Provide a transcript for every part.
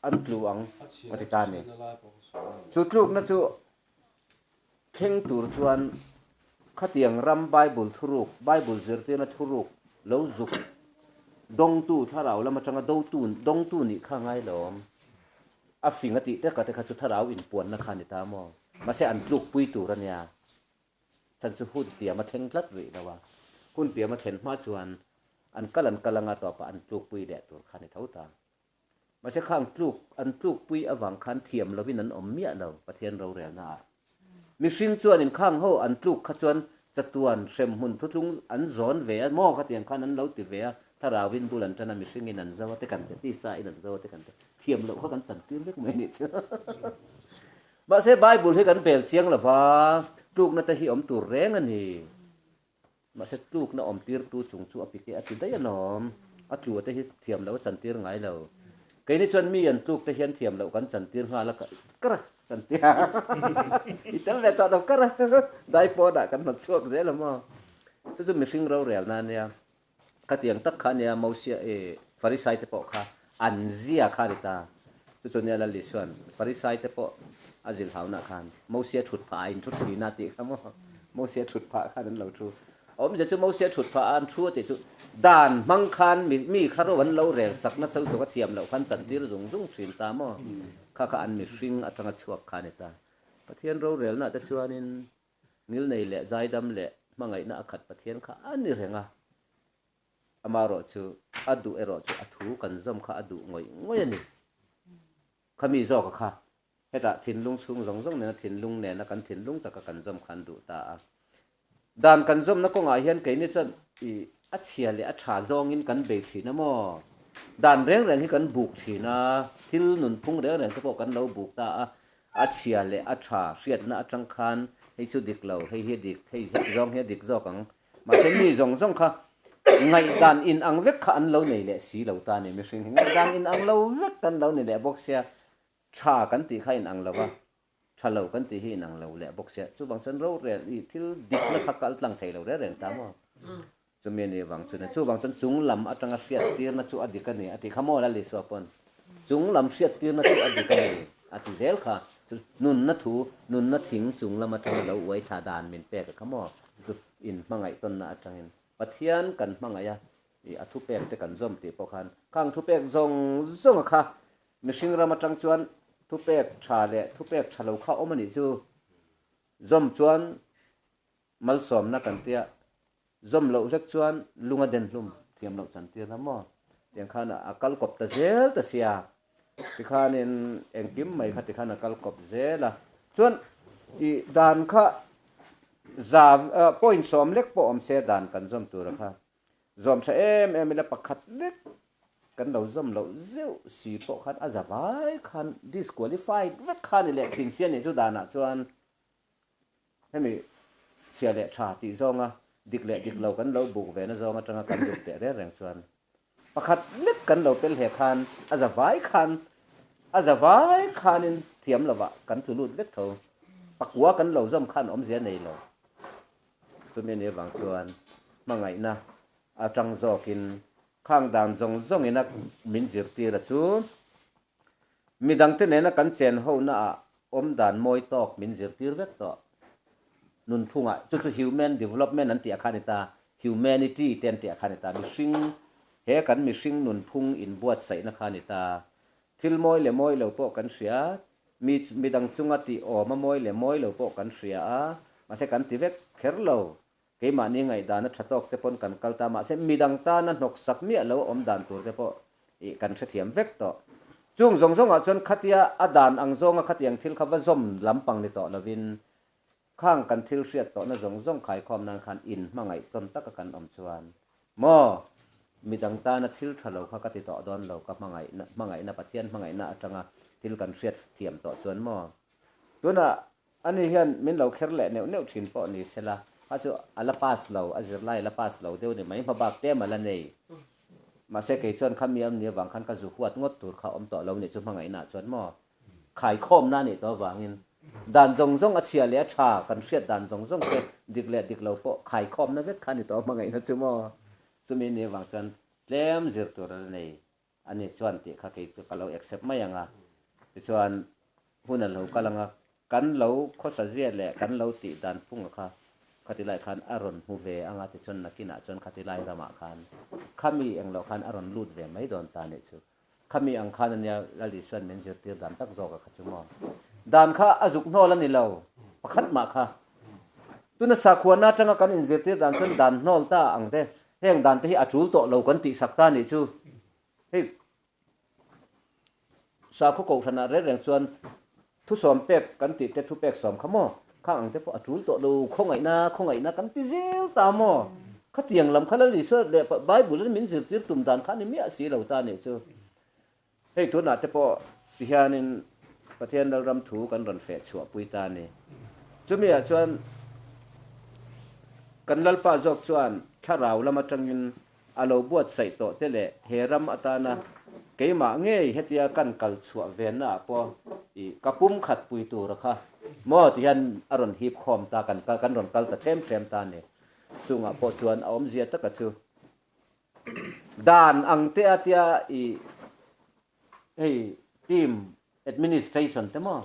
An tlu ang a ti ta a ni. Chu tlukna chu thleng tur chuan khatiang ram Bible thuruk, Bible zirtirna thuruk lo zuk dawngtu thlarau lam atanga dotu dawngtu nih kha ngai lo awm. A fing a tih teka te kha chu thlarau inpuanna kha a ni ta maw? Mahse an tlukpui tur a nia. Chan chu hun piam a thleng tlat rih lo a, hun piam a thlen hma chuan an kal an kal anga tawpah an tlukpui leh tur kha a ni tho ta. Mahse khang tluk an tlukpui avang khan thiam lovin an awm miah lo Pathian rorelna ah. Mihring chuanin khang ho an tluk kha chuan chatuan hremhmun thuthlung an zawn ve a maw khatiang khan an lo ti ve a, thlarauin bul an tan a mihringin an zo a te kan ti, tisa in an zo a te kan ti, thiam loh kha kan chantir vek mai a nih chu. Mahse Bible hi kan bel chiang lova tlukna te hi awm tur reng a ni. Mahse tlukna awm tirtu chung chu a pike a ti daih alawm. A tlu te hi thiam loh a chantir ngai lo. Keini chuan mi an tluk te hian thiam loh kan chantir nghal a kar a kan ti a. I tel ve tawh lo kar a dai pawnah kan hnawt chhuak zel a maw. Chu chu mihring rorelna a nia. Khatiang tak kha ania Mosia i Farisai te pawh kha an zia kha a ni ta. Chu chu nia Lal Isua'n Farisai te pawh a zilhaunah khan Mosia thut phah a in thu thin a tih kha maw. Mosia thut phah khan an lo thu. A awmzia chu Mosia thut phah a an thu a tih chu dan hmang khan mi mi kha ro an lo rel sak nasa lutuk a thiam loh khan chantir zung zung thin ta maw. Kha kha an mihring atanga chhuak kha a ni ta. Pathian rorelnaah te chuanin Ngilnei leh zaidam leh hmangaihna a khat Pathian kha a ni reng a, amaherawh chu a duh erawh chu a thu kan zawm kha a duh ngawih ngawih a ni. Khami zawka kha hetah thinlung chhung zawng zawng nena thinlung nena kan thinlung taka kan zawm kha an duh ta a. Dan kan zawmna kawngah hian keini chuan i a chhia leh a tha zawngin kan bei thin a maw? Dan reng reng hi kan buk thin a, thil nunphung reng reng te pawh kan lo buk ta a, A chhia leh a tha hriatna atang khan hei chu dik lo, hei hi a dik, hei zawng hi a dik zawk ang. Mahse mi zawng zawng kha ngaihdan in ang vek kha an lo nei leh si lo ta a ni. Mihring hi ngaihdan in ang lo vek kan lo ni leh bawk sia, tha kan tih kha in ang lo va, tha lo kan tih hi in ang lo leh bawk sia. Chuvang chuan rorel i thil dikna kha kal tlang thei lo reng reng ta maw? Chumi a nih vang chuan chuvang chuan chung lam atanga hriattirna chu a dik a ni a ti kha maw Lal Isua pawn chung lam hriattirna chu a dik a ni a ti zel kha chu nunna thu nunna thing chung lam atanga lo uai thla dan min pek a kha maw chu chu in hmangaih tawnna atangin Pathian kan hmangaih a ih a thupek te kan zawm tih pawh khan khang thupek zawng zawng a kha mihring ram atang chuan thupek tha leh thupek tha lo kha awm a nih chu zawm chuan Malsawmna kan tia zawm loh hlek chuan lung a den hlum thiam loh chan tir la maw? Tiang khan a kal kawp ta zel ta sia, tikhanin engkim mai kha tikhan a kal kawp zel a. Chuan i dan kha za point sawm lek pawh awm se dan kan zawm tura kha zawm tha em em ila pakhat lek kan lo zawm loh zeuh si pawh khan a za vai khan disqualified vek kha ni leh thin sia nih chu danah chuan Hemi chhia leh tha tih zawnga dik leh dik lo kan lo buk ve na zawng atanga kan zuk teh reng reng chuan pakhat lek kan lo tel he khan a za vai khan a za vai khanin thiam lovah kan tlu lut vek tho. Pakua kan lo zawm khan awmzia nei lo. Chumi anih avang chuan hmangaihna atang zawkin khang dan zawng zawngina min zirtir a chu Midangte nena kan chen honaah awmdan mawi tawk min zirtir vek tawh. Nunphungah, chu chu human development an tih a kha a ni ta, humanity te an tih a kha a ni ta, mihring, he kan mihring nunphung inbuatsaihna kha a ni ta. Thil mawi leh mawi lo pawh kan hria, mi midang chunga tih awm a mawi leh mawi lo pawh kan hria a, mahse kan ti vek kher lo. Keimahni ngaihdan a tha tawk te pawn kan kal ta mahse midang tana hnawksak miah lo awm dan tur te pawh ih kan hrethiam vek tawh. Chung zawng zawngah chuan khatia a dan ang zawnga khatiang thil kha va zawm lampang ni tawh lovin khang kan thil hriat tawhna zawng zawng khaikhawm nan khan in hmangaih tawn taka kan awm chuan maw midang tana thil tha lo kha ka ti tawh dawn lo ka hmangaihna hmangaihna Pathian hmangaihna atanga thil kan hriat thiam tawh chuan maw tunah Ani hian min lo kher leh neuh neuh thin pawh ni sela, kha chu a la pass lo, a zirlai a la pass lo deuh ni mai, hmabak tlem a la nei. Mahse kei chuan kha mi awm ni avang khan ka zu huat ngawt tur kha awm tawh lo nih chu hmangaihna ah chuan maw khaikhawmna a nih tawh avangin dan zawng zawng a chhia leh a tha kan hriat dan zawng zawng te dik leh dik lo pawh khaikhawmna vek kha a ni tawh hmangaihna chu maw chumi ni avang chuan tlem zir tur a la nei. Ani chuan tih kha kei chu ka lo accept mai ang a. Tichuan hun a lo kal ang a, kan lo khawsa zia leh kan lo tih dan phunga kha khatilai khan a rawn hmu ve ang a, tichuan nakinah chuan khatilai ramah khan khami englo khan a rawn lut ve mai dawn ta nih chu. Khami ang khan ania Lal Isuan min zirtir dan tak zawk a kha chu maw. Dan kha a zuk hnawl a ni lo, pakhat mah kha. Tuna sakhuana atanga kan inzirtir dan chuan dan hnawl ta ang te, heng dan te hi a tul tawh lo kan tihsak ta nih chu. Hei sakhaw kohhranah reng reng chuan Thusawm pek kan tih te thupek sawm kha maw? Khang ang te pawh a tul tawh lo, khawngaihna, khawngaihna kan ti zel ta maw? Khatiang lam kha Lal Isua leh Bible in min zirtir tum dan kha a ni miah si lo ta nih chu. Hei tunah te pawh tihianin Pathian Lalram thu kan rawn feh chhuah pui ta a ni. Chumi ah chuan kan Lalpa zawk chuan thlarau lam atangin A lo buatsaih tawh te leh he ram atana keimah ngei hetia kan kal chhuah venna ah pawh i ka pum khat pui tur a kha maw ti hian a rawn hip khawm ta kan kal kan rawn kal ta ṭhem ṭhem ta a ni. Chungah pawh chuan a awmzia taka chu dan ang te a tia i hei team administration te maw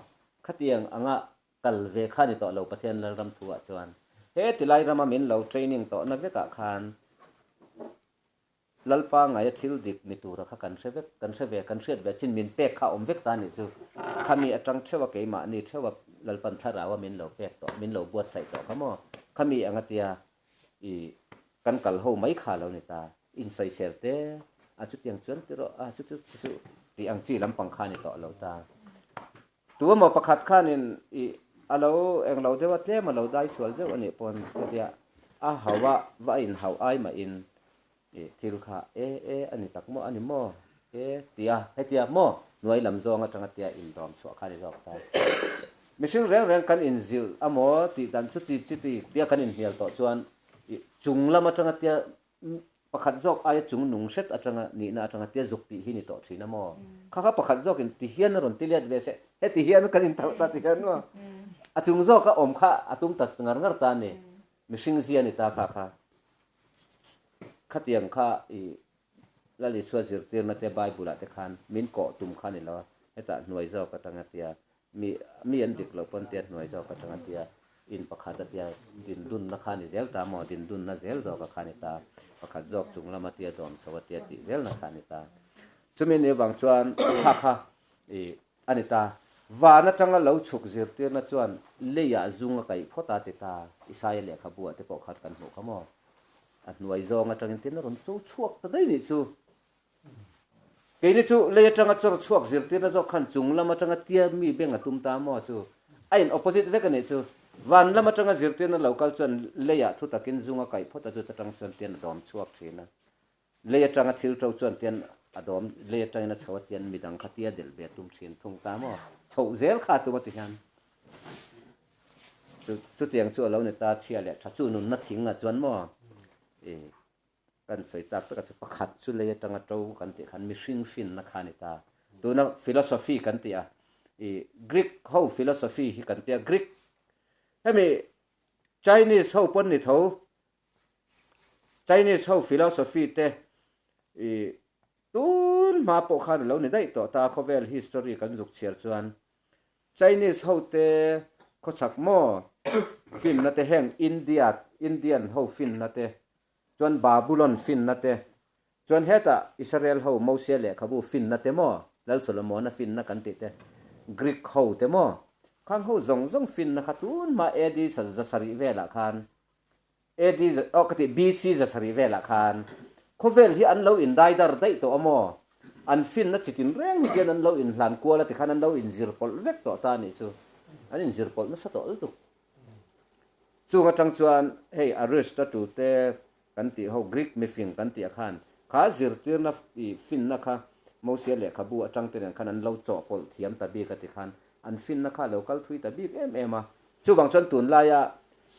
khatiang anga Kal ve kha ni tawh lo Pathian Lalram thu ah chuan he tilai rama min lo training tawh na vekah khan Lalpa ngaia thil dik ni tura kha kan hre vek, kan hre ve, kan hriat ve chin min pek kha awm vek ta nih chu. Khami atang theuha keimahni theuha Lalpan thlarau a min lo pek tawh, min lo buatsaih tawh kha maw? Khami anga tia i kan kal ho mai kha lo ni ta, insawisel te a chutiang chuan ti rawh a chu chu chu tih ang chi lampang kha ni tawh lo ta. Tu emaw pakhat khanin ih a lo eng lo deuh a, tlem a lo dai sual zeuh a nih pawn hetia a hauh a, va a inhauh ai mahin ih thil kha e e a ni tak maw a ni maw e tia hetia maw hnuai lam zawng atanga tia indawm chhuah kha a ni zawk ta. Mihring reng reng kan inzilh amaw tih dan chu chi chi ti tia kan inhnial tawh chuan ih chung lam atanga tia Pakhat zawk aia chung nung hret atanga nihna atanga tia zuk tih hi ni tawh thin a maw? Kha kha pakhat zawkin ti hian a rawn ti let ve se, heti hian kan intauh ta ti hian maw? A chung zawka awm kha a tum ta ngar ngar ta a ni. Mihring zia ni ta kha kha. Khatiang kha i Lal Isua zirtirna te Bible ah te khan min kawh tum kha a ni lo a, hetah hnuai zawk atanga tia Mi mi an dik loh pawn tia hnuai zawk atanga tia in pakhat a tia din dunna kha ni zel ta maw din dunna zel zawk a kha ni ta pakhat zawk chung lama tia dawm chho a tia tih zelna kha ni ta chumi ni avang chuan kha kha i a ni ta van atanga lo chhuk zirtirna chuan leiah zung a kaih phawt a ti ta Isaia lehkhabu ah te pawh khan kan hmuh kha maw a hnuai zawng atangin tin a rawn cho chhuak ta daih nih chu. Keini chu lei atanga chawr chhuak zirtirna zawk khan chung lam atanga tia mi beng a tum ta maw chu a in opposite vek a nih chu. Van lam atanga zirtirna lo kal chuan leiah thu takin zung a kaih phawt a chut atang chuan tian a dawm chhuak thin a. Lei atanga thil to chuan tian a dawm lei atangin a chho a tian midang kha tia delh ve a tum thin thung ta maw chhoh zel kha a tum a ti hian chu chutiang chu a lo ni ta chhia leh tha chu nunna thing ah chuan maw i Kan sawi tak tak a chu pakhat chu lei atanga to kan tih khan mihring finna kha a ni ta. Tuna philosophy kan tih a, i Greek ho philosophy hi kan tia Greek hemi Chinese ho pawn ni tho Chinese ho philosophy te i tun hma pawh khan a lo ni daih tawh ta khawvel history kan zuk chhiar chuan Chinese ho te khawchhak maw finna te heng India Indian ho finna te Chuan Babulon finna te, chuan hetah Israel ho Mosia lehkhabu finna te maw, Lal Solomona finna kan tih te, Greek ho te maw, khang ho zawng zawng finna kha tun hma AD zasarih velah khan, AD aw ka tih BC zasarih velah khan khawvel hi an lo indaidar daih tawh a maw, an finna chitin reng hi khian an lo inhlan kual a tikhan an lo inzir pawlh vek tawh ta a nih chu, an inzir pawlh nasa tawh lutuk. Chung atang chuan hei Aristotle te kan tih ho Greek mifing kan tih ah khan kha zirtirna i finna kha Mosia lehkhabu atang te nen khan an lo chawhpawlh thiam ta bik a ti khan an finna kha a lo kal thui ta bik em em a. Chuvang chuan tunlaia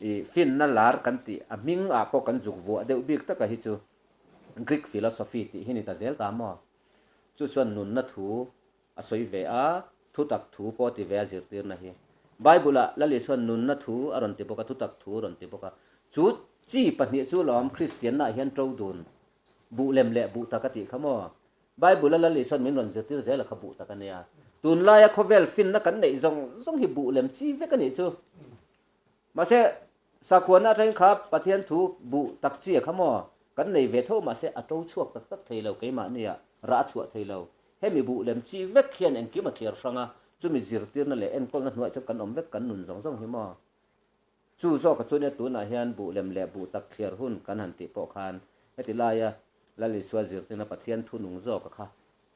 i finna lar kan tih a hming ah pawh kan zuk vuah deuh bik taka hi chu Greek philosophy tih hi ni ta zel ta maw? Chu chuan nunna thu A sawi ve a, thutak thu pawh a ti ve a zirtirna hi. Bible-ah Lal Isua'n nunna thu a rawn ti bawk a, thutak thu a rawn ti bawk a. Chu chi pahnih chu lawm Kristiannaah hian to dun, buh lem leh buh tak a tih kha maw? Bible a Lal Isuan min rawn zirtir zel a kha buh tak a nia. Tunlaia khawvel finna kan neih zawng zawng hi buh lem chi vek a nih chu. Mahse, sakhuana atangin kha Pathian thu buh tak chi a kha maw? Kan nei ve tho mahse a to chhuak tak tak thei lo keimahnia rah a chhuah thei lo. Hemi buh lem chi vek hian engkim a thliar hrang a, chumi zirtirna leh enkawlna hnuaiah chuan kan awm vek kan nun zawng zawng hi maw? Chu zawka chuan nia tunah hian buh lem leh buh tak thliar hun kan han tih pawh khan heti laia Lal Isua zirtirna Pathian thu nung zawka kha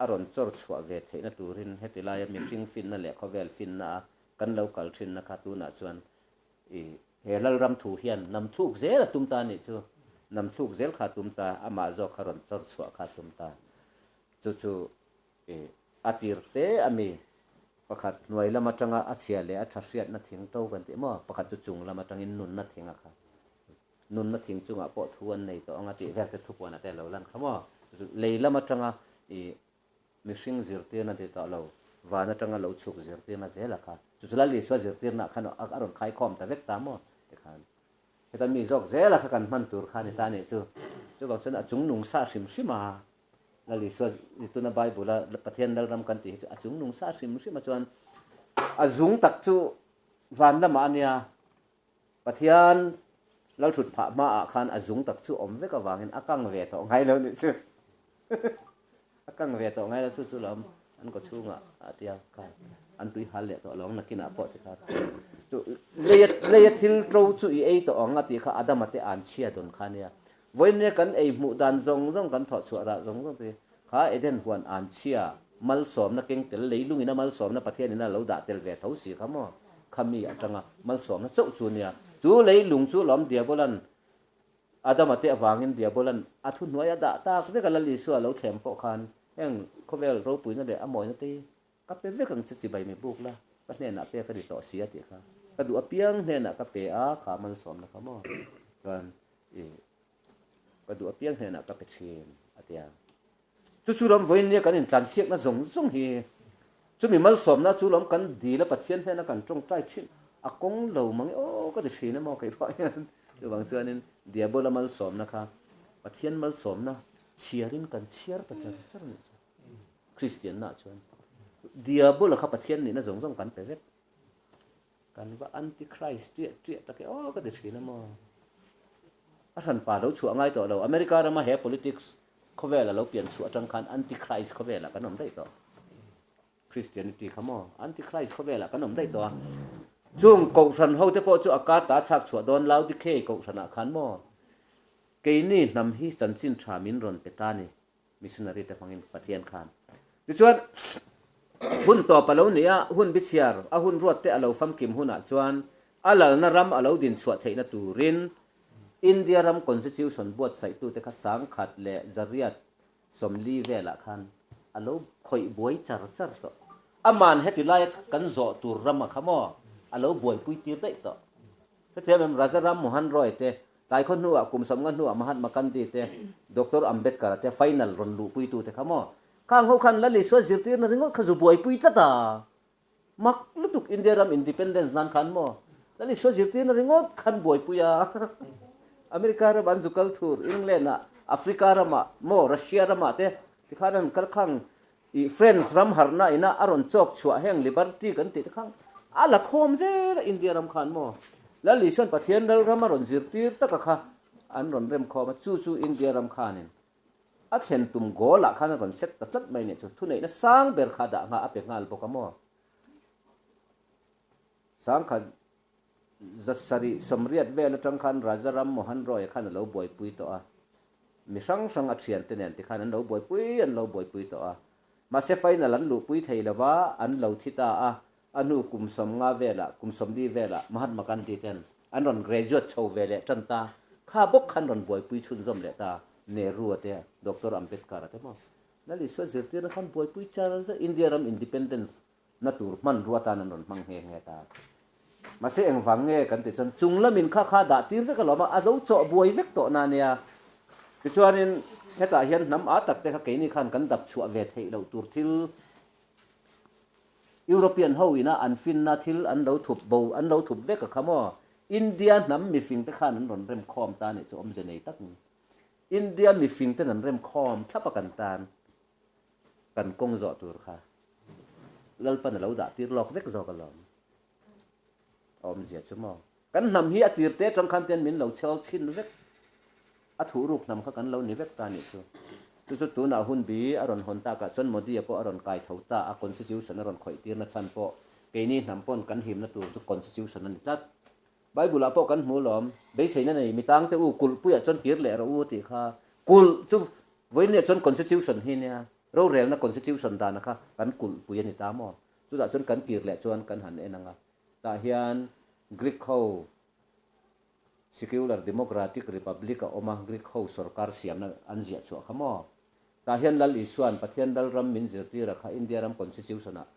a rawn chawr chhuah ve theihna turin heti laia mihring finna leh khawvel finna a kan lo kal thinna kha tunah chuan i he Lalram thu hian nam thluk zel a tum ta anih chu, nam thluk zel kha a tum ta, amah zawk kha rawn chawr chhuah kha a tum ta. Chu chu i a tir te a mi pakhat hnuai lam atanga a chhia leh a tha hriatna thing to kan tih maw, pakhat chu chung lam atangin nunna thing a kha. Nunna thing chungah pawh thu an nei tawh ang a tih vel te thupuanah te a lo lan kha maw. Lei lam atanga i mihring zirtirna ti tawh lo, van atanga lo chhuk zirtirna zel a kha. Chu chu Lal Isua zirtirna ah khan a rawn khaikhawm ta vek ta maw tikhan. Heta mi zawk zel a kha kan hman tur kha a ni ta a nih chu. Chuvang chuan a chung nung sa hrim hrim a, Lal Isua tuna Bible a Pathian Lalram kan tih hi chu a chung nung sa hrim hrim a chuan a zung tak chu van lamah a nia. Pathian Lalthut phah hmaah khan a zung tak chu awm vek avangin a kang ve tawh ngai lo nih chu. A kang ve tawh ngai lo chu chu lawm an kaw chhungah a tia khan an tui hal leh tawh lo ang nakinah pawh ti khan. Chu leia leia thil to chu i ei tawh ang a tih kha Adama te an chhia dawn kha nia. Vawinia kan ei hmuh dan zawng zawng kan thawh chhuah rah zawng zawng te kha Eden huan an chhia malsawmna keng tel leilungin a malsawmna Pathianin a lo dah tel ve tho si kha maw? Khami atanga malsawmna chauh chu nia. Chu leilung chu lawm Diabolan Adama te avangin Diabolan a thuhnuai a dah tak vek a Lal Isua lo thlem pawh khan heng khawvel ropuina leh a mawina te hi ka pe vek ang che chibai mi buk la ka hnenah pek a ni tawh si a tih kha ka duh apiang hnenah ka pe a kha malsawmna kha maw chuan i ka duh apiang hnenah ka pe thin a ti a. Chu chu ram vawiin nia kan intlansiakna zawng zawng hi chumi malsawmna chu lawm kan dil a Pathian hnena kan tawngtai thin a kawng lo mang e aw ka ti thin emaw kei pawh hian chuvang chuanin Diabola malsawmna kha Pathian malsawmna chhiarin kan chhiar ta char char a nih chu Kristianna chuan Diabola kha Pathian nihna zawng zawng kan pe vek Kan va anti-Christ tiah tiah tak e aw ka ti thin a maw. A hranpa lo chhuah ngai tawh lo. America rama he politics khawvel a lo pian chhuah atang khan anti-Christ khawvelah kan awm daih tawh. Christianity kha maw anti-Christ khawvelah kan awm daih tawh a. Chung kohhran ho te pawh chu a ka ta chhak chhuah dawn Laodikei kohhranah khan maw keini hnam hi chanchin tha min rawn pe ta ni. Missionary te hmangin Pathian khan. Tichuan, hun tawp a lo ni a, hun bichhiar, a hun ruat te a lo famkim hunah chuan a lalna ram a lo dinchhuah theihna turin India ram Constitution buatsaihtute kha sangkhat leh zariat sawmli velah khan a lo khawih buai char char tawh. Aman heti laia kan zawh tur ram a kha maw a lo buaipui tir daih tawh. Hetiang em Raja Ram Mohan Roy te, Taikhaw hnuah kum sawmnga hnuah Mahatma Gandhi te, Doctor Ambedkar-a te final rawn luhpuitu te kha maw? Khang ho khan Lal Isua zirtirna ringawt kha zu buaipui tlat a! Mak lutuk India ram independence nan khan maw? Lal Isua zirtirna ringawt khan buaipui a! America ram an zu kal thur, England-ah, Africa ramah maw, Russia ramah te tikhan an kal khang I French ram harhna ina a rawn chawk chhuah heng Liberty kan tih te khang a la khawm zel a India ram khan maw? Lal Isuan Pathian ral ram a rawn zirtir taka kha an rawn rem khawm a, chu chu India ram khanin a thlen tum goal ah khan a rawn set ta tlat mai nih chu thuneihna sang ber kha dah ngha a pe nghal bawk a maw? Sangkhat zasarih sawmriat vel atang khan Raja Ram Mohan Roy a khan a lo buaipui tawh a, Mi hrang hrang a thiante nen tikhan an lo buaipui an lo buaipui tawh a. Mahse final an luhpui thei lo va, an lo thi ta a. A hnu kum sawmnga velah, kum sawmli velah Mahatma Gandhi ten an rawn graduate chho ve leh tan ta. Kha bawk khan rawn buaipui chhunzawm leh ta. Nehru a te, Doctor Ambedkar a te maw. Lal Isua zirtirna khan buaipui char zet India ram independence na tur hmanrua atan an rawn hmang nghe nghe ta. Mahse engvang nge kan tih chuan chung lamin kha kha dah tir vek alawm a, a lo chawh buai vek tawh na nia. Tichuanin hetah hian hnam a tak te kha keini khan kan dap chhuah ve theih loh tur thil European ho ina an finna thil an lo thup bo an lo thup vek a kha maw. India hnam mifing te khan an rawn rem khawm ta nih chu awmze nei tak ni. India mifing ten an rem khawm thlap a kan tan. Kan kawng zawh tur kha Lalpan a lo dah tir lawk vek zawk alawm. A awmzia chu maw? Kan hnam hi a tir te atang khan ten min lo chhel chhin vek. A thuhruk hnam kha kan lo ni vek ta nih chu. Chu chu tunah hun bi a rawn hawn takah chuan Modi-a pawh a rawn kai tho ta a, Constitution a rawn khawih tirna chhan pawh keini hnam pawn kan himna tur chu Constitution a ni tlat. Bible-ah pawh kan hmu lawm, beiseina nei mi tangte u kulhpuiah chuan kir leh rawh u tih kha. Kulh chu vawiinah chuan Constitution hi nia, rorelna Constitution dana kha kan kulhpui a ni ta maw? Chutah chuan kan kir leh chuan kan han en ang a, tah hian Greek ho Secular Democratic Republic a awm a, Greek ho sorkar siamna an ziah chhuah kha maw? Tah hian Lal Isua'n Pathian Lalram min zirtir a kha India ram Constitution-ah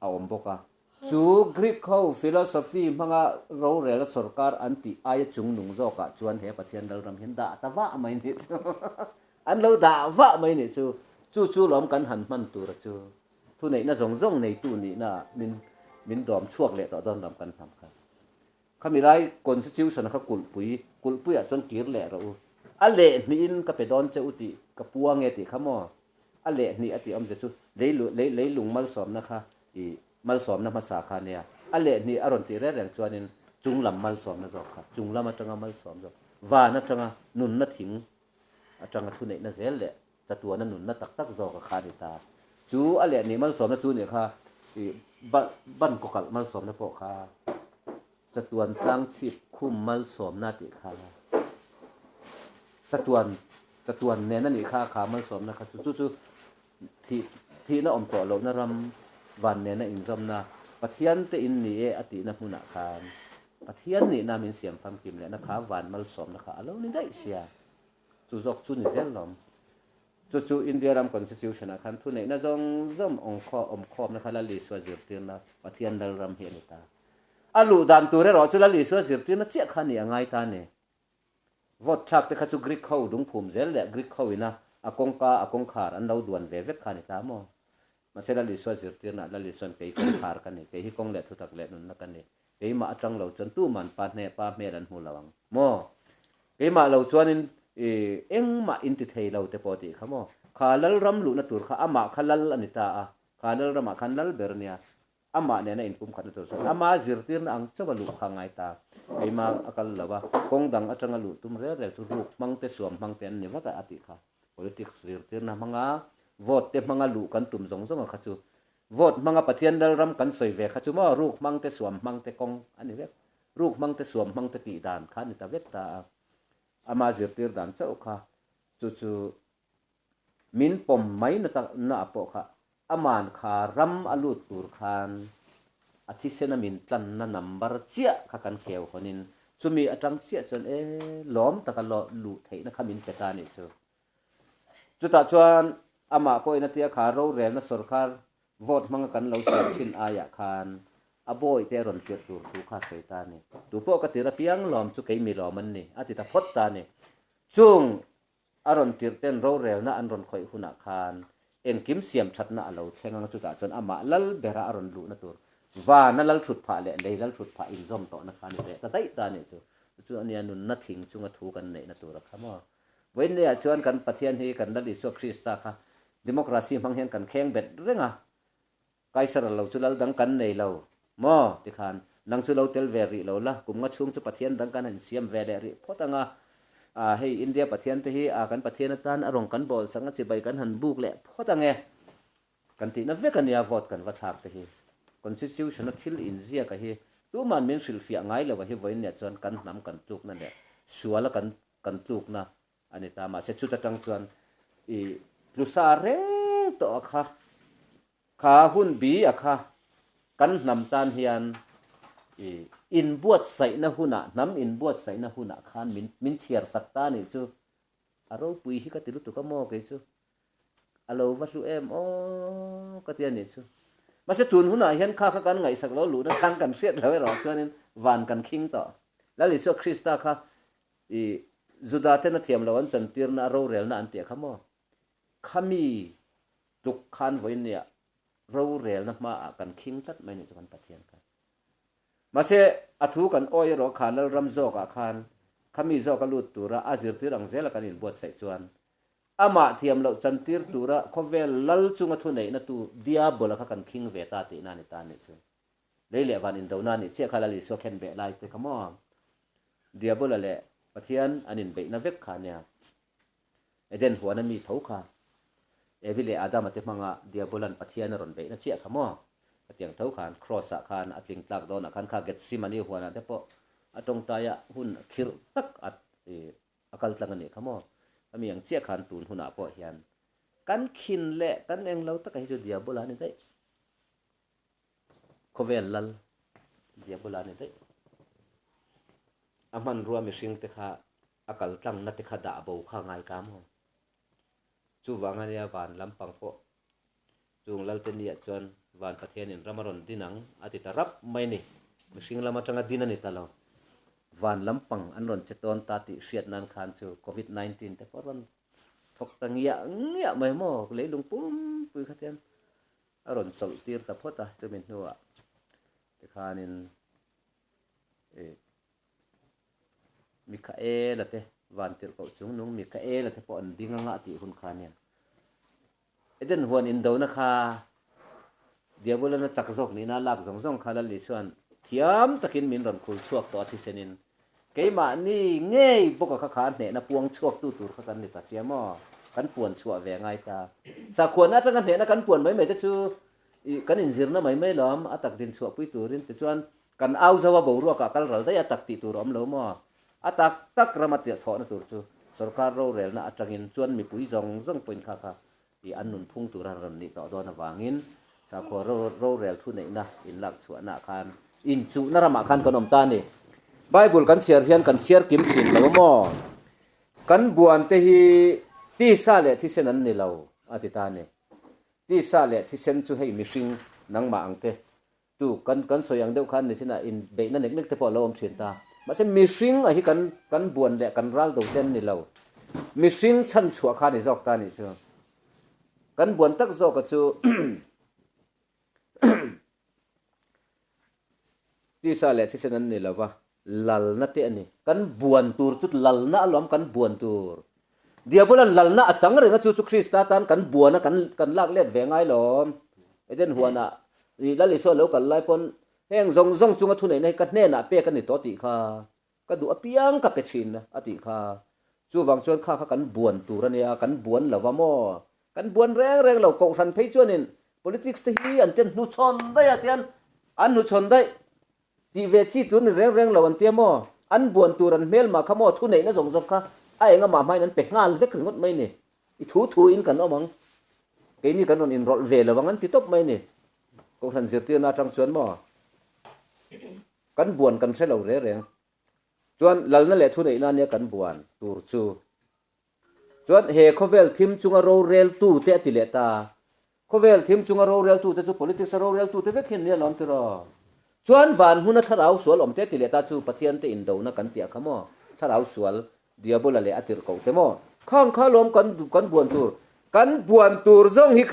a awm bawk a. Chu Greek ho philosophy hmanga rorela sorkar an tih aia chungnung zawkah chuan he Pathian lalram hian dah ta vah mai nih chu. An lo dah vah mai nih chu. Chu chu lawm kan han hman tura chu. Thuneihna zawng zawng neitu nihna min min dawm chhuak leh tawh dawn lawm kan hnam kha. Khami lai Constitution kha kulhpui, kulhpuiah chuan kir leh rawh u. A lehhnihin ka pe dawn che u tih ka puang e tih kha maw? A lehhnih a tih awmzia chu lei leilung malsawmna kha i malsawmna hmasa kha ania. A lehhnih a rawn tih reng reng chuanin chunglam malsawmna zawk kha, chunglam atanga malsawm zawk, van atanga nunna thing atanga thuneihna zel leh chatuana nunna tak tak zawk a kha a ni ta. Chu a lehhnih malsawmna chu nih kha i ban kawkalh malsawmna pawh kha chatuan tlangchhip khum malsawmna tih kha chatuan chatuan nen a nih kha kha malsawmna kha chu chu chu thih thihna awm tawh lohna ram van nena inzawmna Pathian te in ni e a tihna hmunah khan Pathian nihna min siam famkim lehna kha van malsawmna kha a lo ni daih sia chu zawk chu ni zel lawm. Chu chu India ram Constitution ah khan thuneihna zawng zawng awmkhawmna kha Lal Isua zirtirna Pathian Lalram hi a ni ta. A luh dan tur erawh chu Lal Isua zirtirna chiah kha a nih a ngai ta a ni. Vote thlak te kha chu Greek ho dungphum zel leh Greek ho ina a kawngka a kawngkhar an lo duan ve vek kha a ni ta maw? Mahse Lal Isua zirtirna Lal Isua'n kei kawngkhar ka ni, kei hi kawng leh thutak leh nunna ka ni, keimah atang lo chuan tuman pa hne pa hmel an hmu lo ang maw? Keimah lo chuanin i engmah in ti thei lo te pawh tih kha maw? Kha Lalram luhna tur kha amah kha Lal a ni ta a, kha Lalramah khan Lal ber nia, amah nena inpumkhatna tur chuan ama zirtirna ang chauh a luh kha a ngai ta. Keimah a kal lo a, kawng dang atanga luh tum rel rel chu ruk hmang te suam hmang te an ni vat a a tih kha. Politics zirtirna hmanga vote te hmanga luh kan tum zawng zawng a kha chu vote hmanga Pathian Lalram kan sawi ve kha chu maw ruk hmang te suam hmang te kawng a ni vek. Ruk hmang te suam hmang te tih dan kha a ni ta vek ta a. Ama zirtir dan chauh kha chu chu min pawm mai na tak na ah pawh kha aman kha ram a lut tur khan a thisena min tlanna number chiah kha kan keu hawnin chumi atang chiah chuan e lawm taka luh theihna kha min pe ta a nih chu. Chutah chuan amah pawhin a tia kha rorelna sorkar vote hmanga kan lo siam thin aiah khan a bawi te a rawn tirh tur thu kha a sawi ta a ni. Tu pawh ka tir apiang lawm chu kei mi lawm an ni a ti ta phawt ta a ni. Chung A rawn tirh ten rorelna an rawn khawih hunah khan engkim siam thatna a lo thleng ang a, chutah chuan amah lal bera a rawn luhna tur vana lal thut phah leh lei lal thut phah inzawm tawhna kha a ni leh ta daih ta a nih chu. Chu chu ania nunna thing chunga thu kan neihna tur a kha maw. Vawiinniah chuan kan Pathian hi kan Lal Isua Krista kha democracy hmang hian kan kheng bet reng a, Kaisar lo chu lal dang kan nei lo maw? Tikhan, nang chu lo tel ve rih lo la, kum nga chhung chu Pathian dang kan han siam ve leh rih phawt ang a. Ah, hei India Pathian te hi ah kan Pathian atan a rawn kan bawl sak a chibai kan han buk leh phawt ang e. Kan tihna vek a nia vote kan va thlak te hi. Constitution a thil inziak a hi tuman min hrilhfiah ngai lo a hi vawiinniah chuan kan hnam kan tlukna leh sual a kan kan tlukna a ni ta. Mahse chuta tang chuan i tlusa reng tawh a kha, kha hun bi a kha kan hnam tan hian i inbuatsaihna hunah, hnam inbuatsaihna hunah khan min min chhiar sak ta a nih chu. A ropui hi ka ti lutuk a maw kei chu. A lo va hlu em aw ka ti a nih chu. Mahse tun hunah hian kha kha kan ngaihsak lo luhna chang kan hriat lo erawh chuanin van kan khing tawh. Lal Isua Krista kha I Juda ten a thiam lo an chantirna a rorelna an tih a kha maw? Khami tluk khan vawiinniah rorelna hmaah kan khing tlat mai nih chu kan Pathian kha. Mahse a thu kan awi erawh kha Lalram zawkah khan khami zawk a lut tura a zirtir ang zela kan inbuatsaih chuan. Amah thiam loh chantir tura khawvel lal chunga thuneihna tu Diabola kha kan khing ve ta tihna a ni ta a nih chu. Lei leh van indona a nih chiah kha Lal Isua khen beh lai te kha maw? Diabola leh Pathian an inbeihna vek kha a nia. Eden huana mi tho kha Evi leh Adama te hmanga Diabolan Pathian a rawn beihna chiah kha maw? Hetiang tho khan Kraws ah khan a tling tlak dawnah khan kha Gethsemane huanah te pawh a tawngtaia hun khirh tak a a kal tlang a nih kha maw? Ami ang chiah khan tun hunah pawh hian kan khin leh kan englo taka hi chu Diabola a ni daih. Khawvel lal Diabola a ni daih. A hmanrua mihring te kha a kal tlangna te kha dah bo kha a ngai ka maw? Chuvang a nia van lampang pawh chung Lalte nia chuan van Pathianin ram a rawn din ang a ti ta rap mai ni. Mihring lam atanga din a ni ta lo. Van lampang an rawn che tawn ta tih hriat nan khan chu Covid 19 te pawh a rawn thawk ta ngiah ngiah mai maw leilung pumpui kha tian a rawn chawlh tir ta phawt a chumi hnuah tikhanin ih Mikaela te van tirh koh chung nung Mikaela te pawh an ding anga tih hun kha ania. Eden huan indona kha Diabolana chak zawk nihna a lak zawng zawng kha Lal Isua'n thiam takin min rawn khul chhuak tawh a thisenin keimahni ngei bawka kha kha hnehna puang chhuaktu tur kha kan ni ta sia maw? Kan puan chhuah ve ngai ta. Sakhuana atanga hnehna kan puan mai mai te chu Ih, kan inzirna mai mai lo am, a tak din chhuahpui turin tichuan kan au zo a boruakah kal ral daih a tak tih tur a awm lo maw? A tak tak rama thawhna tur chu sorkar rorelna atangin chuan mipui zawng zawng pawhin kha kha ih an nunphung tura rawn nih tawh dawn avangin sakhua rorel thuneihna inlak chhuahnaah khan inchuhna ramah khan kan awm ta a ni. Bible kan chhiar hian kan chhiar kim thin lo a maw? Kan buante hi tisa leh thisen an ni lo a ti ta a ni. Tisa leh thisen chu hei mihring nangmah ang te tu kan kan sawi ang deuh khan nichinah inbeihna nek nek te pawh a lo awm thin ta. Mahse mihring a hi kan kan buan leh kan ral do te an ni lo. Mihring chhan chhuah kha a ni zawk ta a nih chu. Kan buan tak zawk a chu Tisa leh thisen an ni lo va, lalna te a ni. Kan buan tur chu lalna alawm kan buan tur. Diabola'n lalna a chang reng a chu chu Krista tan kan buan a kan kan lak let ve ngai lawm. Eden huanah ih Lal Isua lo kal lai pawn heng zawng zawng chunga thuneihna hi ka hnenah pek a ni tawh tih kha ka duh apiang ka pe thin a tih kha. Chuvang chuan kha kha kan buan tur a nia, kan buan lo va maw? Kan buan reng reng lo, Kohhran phei chuanin politics te hi an ten hnuchhawn daih a tian an hnuchhawn daih tih ve chi tur ni reng reng lo an tia maw? An buan tur an hmelmah kha maw thuneihna zawng zawng kha a engah hmain an pe nghal vek ringawt mai ni. I thu thu in kan awm ang, keini kan rawn inrawlh ve lo ang an ti tawp mai ni. Kohhran zirtirna atang chuan maw? Kan buan kan hre lo reng reng. Chuan lalna leh thuneihna ania kan buan tur chu. Chuan he khawvel thim chunga roreltu te a ti leh ta. Khawvel thim chunga roreltu te chu politics a roreltu te vek hian nia lawm tiraw. Chuan van hmuna thlarau sual awm te a ti leh ta chu Pathian te indona kan tih a kha maw? Thlarau sual Diabola leh a tirh koh te maw? Khang kha lawm kan kan buan tur. Kan buan tur zawng hi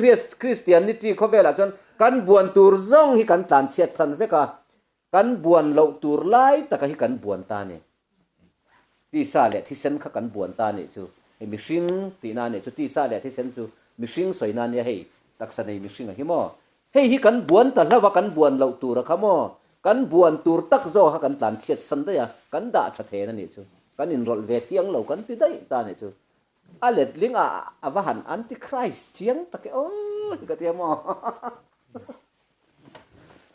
Christianity khawvelah chuan kan buan tur zawng hi kan tlanchhiat san vek a. Kan buan loh tur lai taka hi kan buan ta a ni. Tisa leh thisen kha kan buan ta a nih chu. Hei mihring tihna a nih chu. Tisa leh thisen chu mihring sawina a nia hei taksa nei mihring a hi maw. Hei hi kan buan ta hlauh a, kan buan loh tur a kha maw. Kan buan tur tak zawk kha kan tlan chhiat san daih a, kan dah tha then a nih chu. Kan inrawlh ve thiang lo kan ti daih ta a nih chu. A letling a a va han anti-Christ chiang tak e aw hi ka tia maw.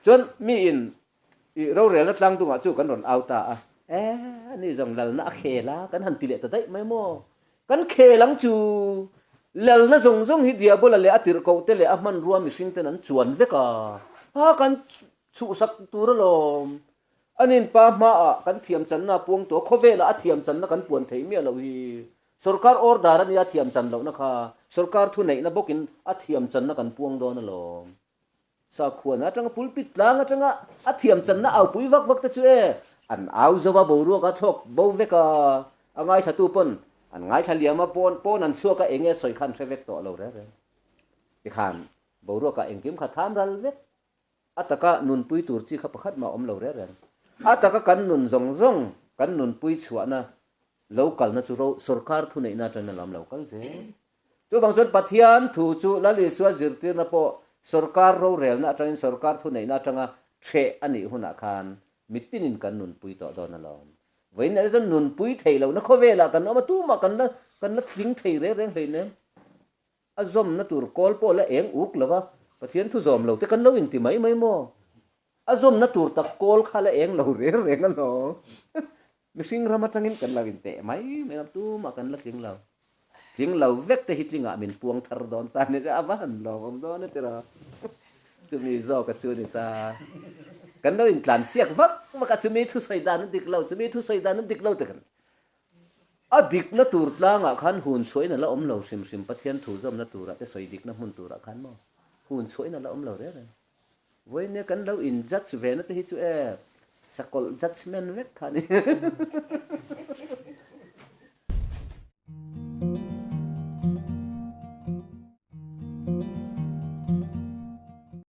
Chuan miin i rorelna tlang dungah chu kan rawn au ta a, E, ani zawng lalna a khel a, kan han ti leh ta daih mai maw? Kan khel ang chu! Lalna zawng zawng hi Diabola leh a tirhkoh te leh a hmanrua mihring ten an chuan vek a, ha kan chhuhsak tur alawm. Anin pa hmaah kan thiamchanna a puang tawh a, khawvelah a thiamchanna kan puan thei miah loh hi. Sorkar order a nia thiamchan lohna kha, sorkar thuneihna bawkin a thiamchanna kan puang dawn alawm. Sakhuana atanga pulpit tlang atanga a thiamchanna aupui vak vak te chu e, an au zo a boruak a thlawk bo vek a, a ngaithlatu pawn an ngaithla liam a pawn pawn an chhuak a eng nge sawi kha an hre vek tawh lo reng reng. Tikhan boruakah engkim kha tham ral vek. A taka nunpui tur chi kha pakhat mah awm lo reng reng. A taka kan nun zawng zawng kan nunpui chhuahna lo kalna chu ro sorkar thuneihna atangin a lam lo kal zel. Chuvang chuan Pathian thu chu Lal Isua zirtirna pawh sorkar rorelna atangin sorkar thuneihna atanga ṭheh a nih hunah khan mitinin kan nunpui tawh dawn alawm. Vawiin erawh chuan nunpui theih lohna khawvelah kan awm a, tumah kan la kan la tling thei reng reng hleinem. A zawmna tur kawl pawh la eng uk lo va, Pathian thu zawm lo te kan lo inti mai mai maw? A zawmna tur tak kawl kha la eng lo reng reng alawm. Mihring ram atangin kan lo inteh mai mai a, tumah kan la tling lo. Tling lo vek te hi tlingah min puang thar dawn ta nia chu a va han lawmawm dawn a tiraw. Chumi zawka chu a ni ta. Kan lo intlan siak vak vak a, chumi thusawi dan a dik lo, chumi thusawi dan a dik lo te kan A dikna tur tlangah khan hun chhuahin a la awm lo hrim hrim, Pathian thu zawmna turah te sawi dikna hmun turah khan maw hun chhuahin a la awm lo reng reng. Vawinia kan lo in judge ve na te hi chu e sakawlh judgement vek kha a ni.